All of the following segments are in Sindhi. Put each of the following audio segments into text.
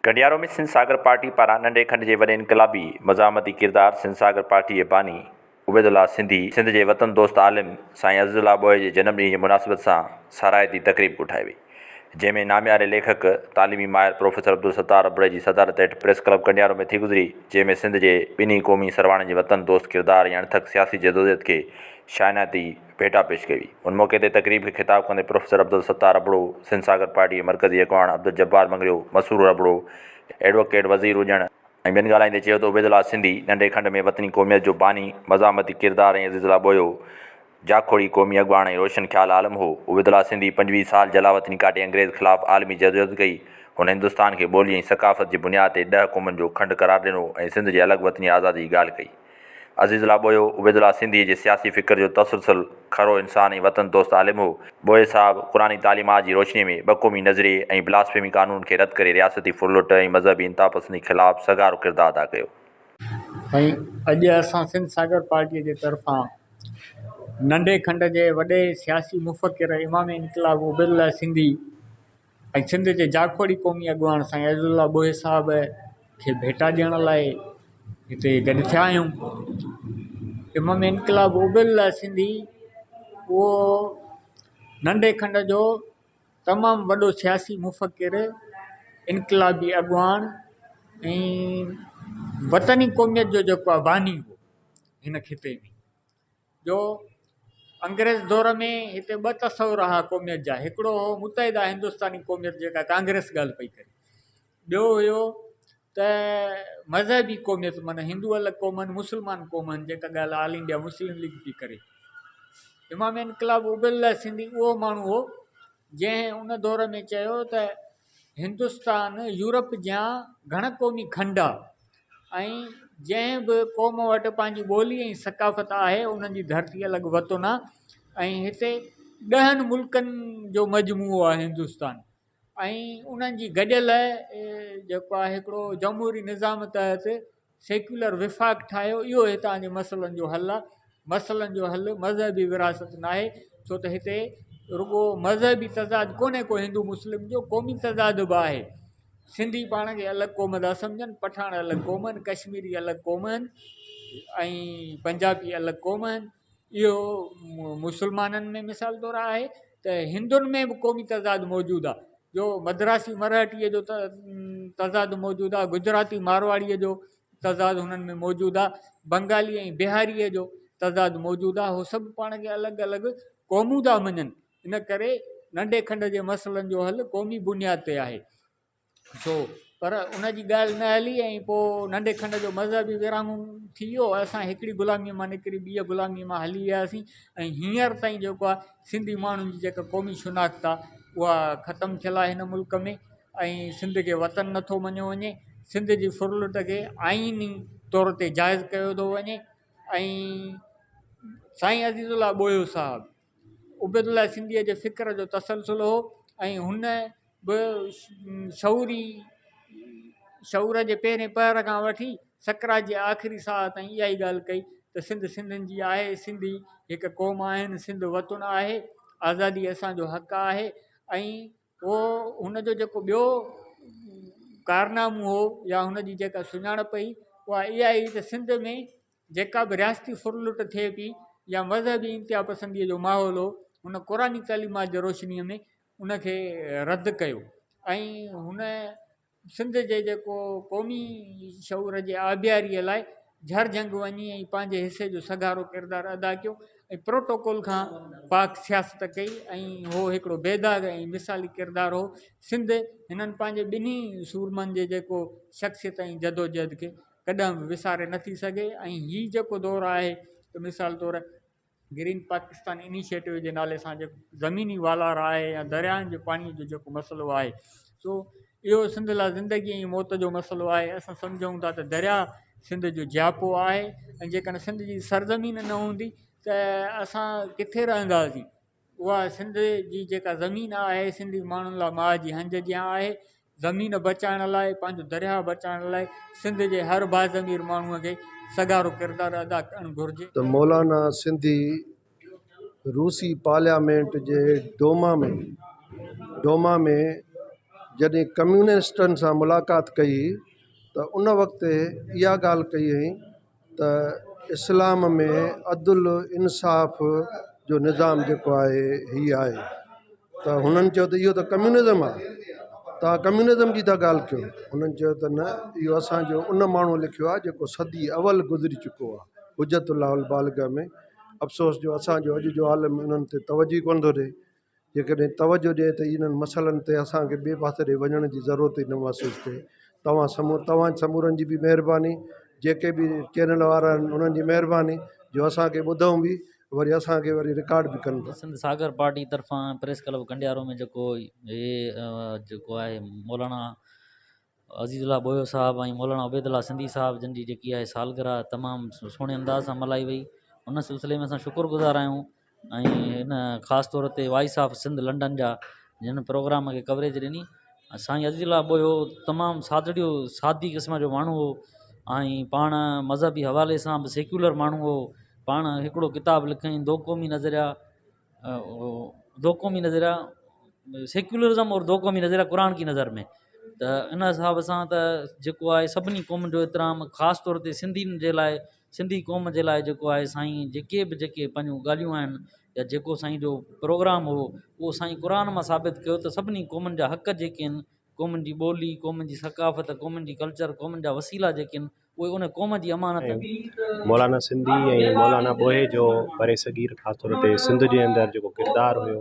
ڪنڊيارو ۾ سنڌ ساگر پارٽي پاران ننڍي کنڊ جي وڏي انقلابي مزاحمتي ڪردار سنڌ ساگر پارٽي جي باني عبيدالله سنڌي، سنڌ جي وطن دوست عالم سائين عزيزالله ٻوهيي جي جنم ڏينهن جي مناسبت سان ساراهتي تقريب ڪوٺائي وئي، جنهن ۾ نامياري ليکڪ، تعليمي ماهر پروفيسر عبدالستار ابڙي جي صدارت هيٺ پريس ڪلب ڪنڊيارو ۾ ٿي گذري، جنهن ۾ سنڌ جي ٻنهي قومي سرواڻن جي وطن دوست ڪردار ۽ اڻٿڪ سياسي جدوجهد کي شانائتي ڀيٽا پيش ڪئي وئي. ان موقعي تي تقريب کي خطاب ڪندي پروفيسر عبدالستار ابڙو، سنڌ ساگر پارٽي جي مرڪزي اڳواڻ عبدالجبار مڱريو، مسرور ابڙو، ايڊووڪيٽ وزير اڄڻ ۽ ٻين ڳالهائيندي چيو ته عبيدالله سنڌي ننڍي کنڊ ۾ وطني قوميت جو باني، مزاحمتي ڪردار ۽ عزيزالله ٻوهيو جاکوڙي قومي اڳواڻ ۽ روشن خيال عالم هو. عبيدالله سنڌي 25 سال جلاوطني ڪاٽي انگريز خلاف عالمي جدوجهد ڪئي. هن هندستان کي ٻولي ۽ ثقافت جي بنياد تي ڏهه قومن جو کنڊ قرار ڏنو ۽ سنڌ جي الڳ وطني آزادي جي ڳالهه ڪئي. عزيز الله ٻوهيو، عبيدالله سنڌيء جي سياسي فڪر جو تسلسل، کرو انسان ۽ وطن دوست عالم هو. ٻوهيي صاحب قرآني تعليمات جي روشنيء ۾ ٻه قومي نظريي ۽ بلاسفيمي قانون کي رد ڪري رياستي ڦرلٽ ۽ مذهبي انتهاپسندي خلاف سگهارو ڪردار ادا ڪيو. ۽ اڄ اسان سنڌ ساگر پارٽيء جي طرفان ننڍي کنڊ جي وڏي سياسي مفڪر امام انقلاب عبيدالله سنڌي ۽ سنڌ جي جاکوڙي قومي اڳواڻ سائين عزيز الله ٻوهيي صاحب کي ڀيٽا ڏيڻ لاء هتي گڏ ٿيا آهيون. امام انقلاب عبيدالله سنڌي اهو ننڍي کنڊ جو تمام وڏو سياسي مفڪر، انقلابي اڳواڻ ۽ وطني قوميت جو جيڪو آهي باني هو هن خطي ۾. جو انگريز دور ۾ هتي ٻه تصور هئا قوميت جا هڪڙو هو متحده هندستاني قوميت جيڪا ڪانگريس ڳالهه پئي ڪري ٻيو هيو ته مذهبي قوميت معنيٰ هندو الڳ قوم آهن مسلمان قوم آهن جيڪا ڳالهه آل انڊيا مسلم ليگ پئي ڪري امام انقلاب عبيدالله سنڌي اهو ماڻهو هو جنهن ان دور ۾ چيو ته هندستان يورپ جيان گهڻ قومي کنڊ آ ۽ جنهن به قوم وٽ پنهنجي ٻولي ۽ ثقافت آهي انهن جي ڌرتي الڳ وطن آ ۽ هتي ڏهن ملڪن جو مجموعو آ هندستان ۽ انهن جي گڏيل جيڪو آهي هڪڙو جمهوري نظام تحت سيڪيولر وفاق ٺاهيو اهو هتان جي مسئلن جو حل آهي مسئلن جو حل مذهبي ورهاست ناهي ڇو ته هتي رڳو مذهبي تضاد ڪونهي ڪو هندو مسلم جو قومي تضاد به آهي سنڌي پاڻ کي الڳ قوم ٿا سمجهن پٺاڻ الڳ قوم آهن ڪشميري الڳ قوم آهن ۽ پنجابي الڳ قوم آهن اهو مسلمانن ۾ مثال طور آهي ته هندن ۾ به قومي تضاد موجود آهي جو مدراسي مرهٽيء جو تضاد موجود آهي گجراتي مارواڙيء جو تضاد هنن ۾ موجود آهي بنگالي ۽ بهاريء جو تضاد موجود آهي هو سڀ پاڻ کي الڳ الڳ قومون ٿا مڃن ان ڪري ننڍي کنڊ جي مسئلن جو حل قومي بنياد تي آهي سو پر ان جي ڳالهه نه هلي ۽ پوء ننڍي کنڊ جو مذهبي ورهاڱو ٿي ويو اسان هڪڙي غلاميء مان نڪري ٻيء غلاميء مان هلي وياسين ۽ هينئر تائين جيڪو آهي سنڌي ماڻهن جي جيڪا قومي شناخت آهي اها ختم ٿيل آهي هن ملڪ ۾ ۽ سنڌ کي وطن نٿو مڃيو وڃي سنڌ جي ڦرلٽ کي آئيني طور تي جائز ڪيو ٿو وڃي ۽ سائين عزيز الله ٻوهيو صاحب عبيدالله سنڌيء جي فڪر جو تسلسل هو ۽ هن به شعوري شعور جي پهرين پهر کان وٺي سقراط جي آخري ساهه تائين اها ئي ڳالهه ڪئي ته سنڌ سنڌين جي آهي، سنڌي هڪ قوم آهن، سنڌ وطن آهي، آزادي اسان جو حق آهي ۽ پوء هن جو جيڪو ٻيو ڪارنامو هو يا هن جي جيڪا سڃاڻپ هئي اها اها هئي ته سنڌ ۾ جيڪا به رياستي ڦرلٽ ٿئي پئي يا مذهبي انتها پسنديء جو ماحول هو، هن قرآني تعليمات جي روشنيء ۾ ان کي رد ڪيو ۽ هن سنڌ جي جيڪو قومي شعور جي آبياريء لاء جھر جھنگ وڃي ۽ پنهنجي حصي جو سگھارو ڪردار ادا ڪيو ۽ پروٽوڪول کان پاڪ سياست ڪئي ۽ هو هڪڙو بي داغ ۽ مثالي ڪردار هو. سنڌ هنن پنهنجي ٻنهي سورمن جي جيڪو شخصيت ۽ جدوجهد کي ڪڏهن به وساري نه ٿي سگهي ۽ هي جيڪو دور آهي ته مثال طور گرين پاڪستان انيشيٽو جي نالي سان جيڪو زميني والار آهي يا دريائن جي پاڻي جو جيڪو مسئلو آهي سو اهو سنڌ لاء زندگي ۽ موت جو مسئلو آهي اسان سمجهون ٿا ته درياء سنڌ جو جياپو آهي ۽ جيڪڏهن سنڌ جي سرزمين نه هوندي ته اسان ڪٿي رهنداسين اها سنڌ جي جيڪا زمين آهي سنڌي ماڻهن لاء ماء جي هنج جيان آهي. زمين بچائڻ لاء پنهنجو درياهه بچائڻ لاء سنڌ جي هر باضمير ماڻهوء کي سگهارو ڪردار ادا ڪرڻ گهرجي. ته مولانا سنڌي روسي پارليامينٽ جي ڊوما ۾ ڊوما ۾ جڏهن ڪميونسٽن سان ملاقات ڪئي ته ان وقت اها ڳالهه ڪئي هئائين ته اسلام ۾ عدل انصاف جو نظام جيڪو آهي هيءَ آهي ته هنن چيو ته اهو ته ڪميونزم آهي توهان ڪميونزم جي ٿا ڳالهه ڪيو هنن چيو ته نه اهو اسان جو ان ماڻهو لکيو آهي جيڪو صدي اول گذري چڪو آهي حجت الله البالغه ۾ افسوس جو اسان جو اڄ جو عالم انهن تي توجهه ئي ڪونه ٿو ڏئي. جيڪڏهن توجهه ڏئي ته انهن مسئلن تي اسان کي ٻئي پاسي ڏي وڃڻ جي ضرورت ئي نه محسوس ٿئي. توهان توهان سمورن جي به مهرباني، جيڪي به چينل وارا آهن انهن جي مهرباني جو اسان کي ٻڌئون به وري اسان کي وري رڪارڊ به ڪن ٿا. سنڌ ساگر پارٽي طرفان پريس ڪلب ڪنڊيارو ۾ جيڪو هي جيڪو آهي مولانا عزيز الله ٻوهيو صاحب ۽ مولانا عبيد الله سنڌي صاحب جن جي جيڪي آهي سالگرهه تمام سهڻي انداز سان ملهائي وئي ان سلسلي ۾ اسان شڪر گذار آهيون ۽ هن خاص طور تي وائس آف سنڌ لنڊن جا جن پروگرام کي ڪوريج ڏني سائين عزيز الله ٻوهيو تمام سادڙيو سادي قسم جو ماڻهو هو ۽ پاڻ مذهبي حوالي سان به سيڪيولر ماڻهو هو پاڻ هڪڙو ڪتاب لکيائين دو قومي نظريا دو قومي نظريا سيڪيولرزم اور دو قومي نظريا قرآن ڪي نظر ۾ ته ان حساب سان ته جيڪو آهي سڀني قومن جو احترام خاص طور تي سنڌين جي لاءِ سنڌي قوم جي لاءِ جيڪو آهي سائين جيڪي به جيڪي پنهنجون ڳالهيون آهن يا جيڪو سائين جو پروگرام هو اهو سائين قرآن مان ثابت ڪيو ته سڀني قومن جا حق جيڪي آهن قومن جي ٻولي قومن جي ثقافت قومن جي ڪلچر قومن جا وسيلا جيڪي آهن اهي ان قوم جي امانت آهن. مولانا سنڌي ۽ مولانا ٻوهي جو برصغير خاص طور تي سنڌ جي اندر جيڪو ڪردار هيو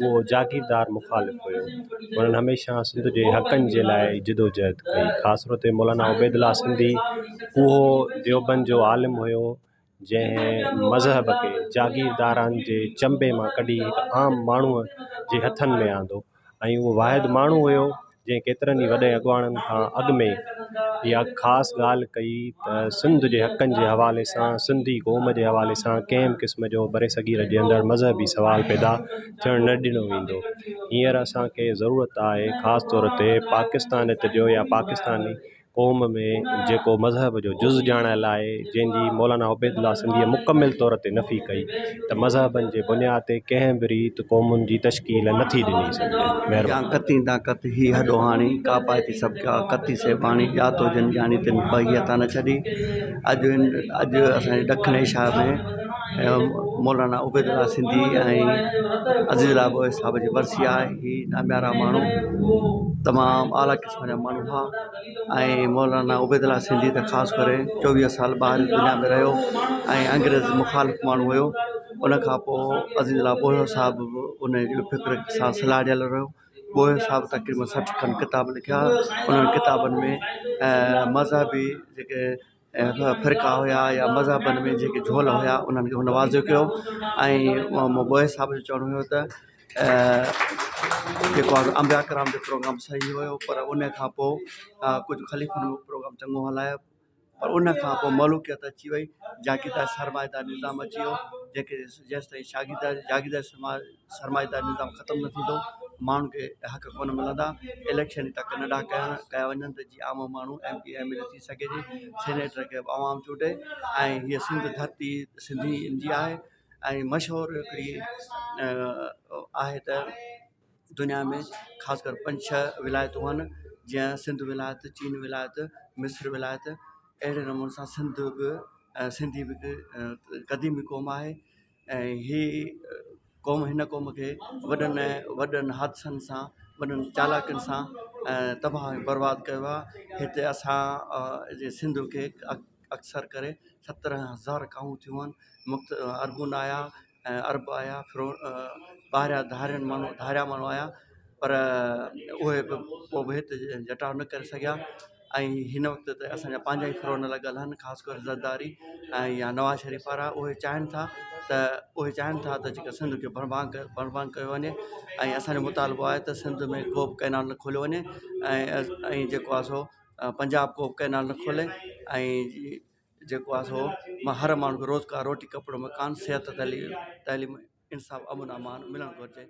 اهو جاگيردار مخالف هيو انهن هميشه سنڌ جي حقن جي لاءِ جدوجهد ڪئي خاص طور تي مولانا عبيدالله سنڌي اهو ديوبند جو عالم هيو جنهن مذهب کي جاگيردارن جي چنبي مان ڪڍي هڪ عام ماڻهوءَ جي هٿن ۾ آندو ۽ اهو واحد ماڻهو هيو جنهن ڪيترن ئي وڏي اڳواڻن کان اڳ ۾ اها خاص ڳالهه ڪئي ته سنڌ جي حقن جي حوالي سان سنڌي قوم جي حوالي سان ڪنهن به قسم جو برصغير جي اندر مذهبي سوال پيدا ٿيڻ نه ڏنو ويندو هينئر اسان کي ضرورت آهي خاص طور تي پاڪستانيت جو يا پاڪستاني قوم ۾ جيڪو مذهب جو جز ڄاڻايل آهي جنهن جي مولانا عبيدالله سنڌيءَ مڪمل طور تي نفي ڪئي ته مذهبن جي بنياد تي ڪنهن به ريت قومن جي تشڪيل نٿي ڏني سگهجي مهرباني. ڪتين تان ڪت هي هڏو هاڻي، ڪا پائي ٿي سڀ ڪا ڪتي سي پاڻي، ڄاتو جن ڄاڻي تن پئي هٿان نه ڇڏي. اڄ اڄ اسان جي ڏکڻ ايشيا ۾ مولانا عبيدالله سنڌي ۽ عزيز الله ٻوهيي صاحب جي ورسي آهي. هي ناميارا ماڻهو تمام اعليٰ قسم جا ماڻهو هئا. ۽ مولانا عبيدالله سنڌي ته خاص ڪري 24 سال ٻاهر دنيا ۾ رهيو ۽ انگريز مخالف ماڻهو هيو. ان کان پوءِ عزيز الله ٻوهيو صاحب به ان جي فڪر سان سلهاڙيل رهيو. ٻوهيو صاحب تقريبن 60 کن ڪتاب لکيا. انهن ڪتابن ۾ مذهبي جيڪي فرقا هئا يا مذهبن ۾ جيڪي جهول هئا انهن کي هن واضح ڪيو. ۽ ٻوهيي صاحب جو چوڻ هيو ته جيڪو آهي انبيا ڪرام جو پروگرام صحيح هيو، پر ان کان پوءِ ڪجهه خليفن پروگرام چڱو هلايو، پر ان کان پوءِ ملوڪيت اچي وئي، جاگيردار سرمائيدار نظام اچي ويو. جيڪي جيس تائين جاگيردار سرمائيدار نظام ختم نه ٿيندو ماڻهن کي حق ڪونه ملندا. اليڪشن تڪ ننڍا ڪيا وڃن ته جيئن عام ماڻهو M P M L A ٿي سگهي ٿي، سينيٽر کي به عوام چونڊي. ۽ هيءَ سنڌ ڌرتي سنڌين جي آهي ۽ مشهور هڪڙي آهي ته دنيا ۾ خاص ڪر 5-6 ولايتون آهن، جيئن سنڌ ولايت، چين ولايت، مصر ولايت. اهڙي نموني سان سنڌ به سنڌي به قديمي قوم آهي. ۽ هي قوم هن قوم کي وڏن وڏن حادثن سان وڏن چالاڪين سان تباهه ۽ برباد ڪيو آهي. هتي اسان جي سنڌ کي اڪثر ڪري 17,000 ڪاهون ٿيون آهن. مخت ارغون آيا ۽ عرب آيا، ٻاهريان ڌاريا ماڻهو آيا، پر اهي به پوءِ به هتي جٽاءُ نه ڪري سگهيا. ۽ هن وقت ته اسان جا پنهنجا ئي فرون لڳل آهن، خاص ڪري زرداري ۽ يا نواز شريف وارا. اهي چاهين ٿا ته جيڪا سنڌ کي برباد ڪيو وڃي. ۽ اسان جو مطالبو آهي ته سنڌ ۾ ڪو به ڪئنال نه کوليو وڃي ۽ جيڪو آهي سو پنجاب ڪو به ڪئنال نه کولي. ۽ جيڪو آهي سو هر ماڻهو کي روزگار، روٽي، ڪپڙو، مڪان، صحت، تعليم، انصاف، امن امان ملڻ گهرجي.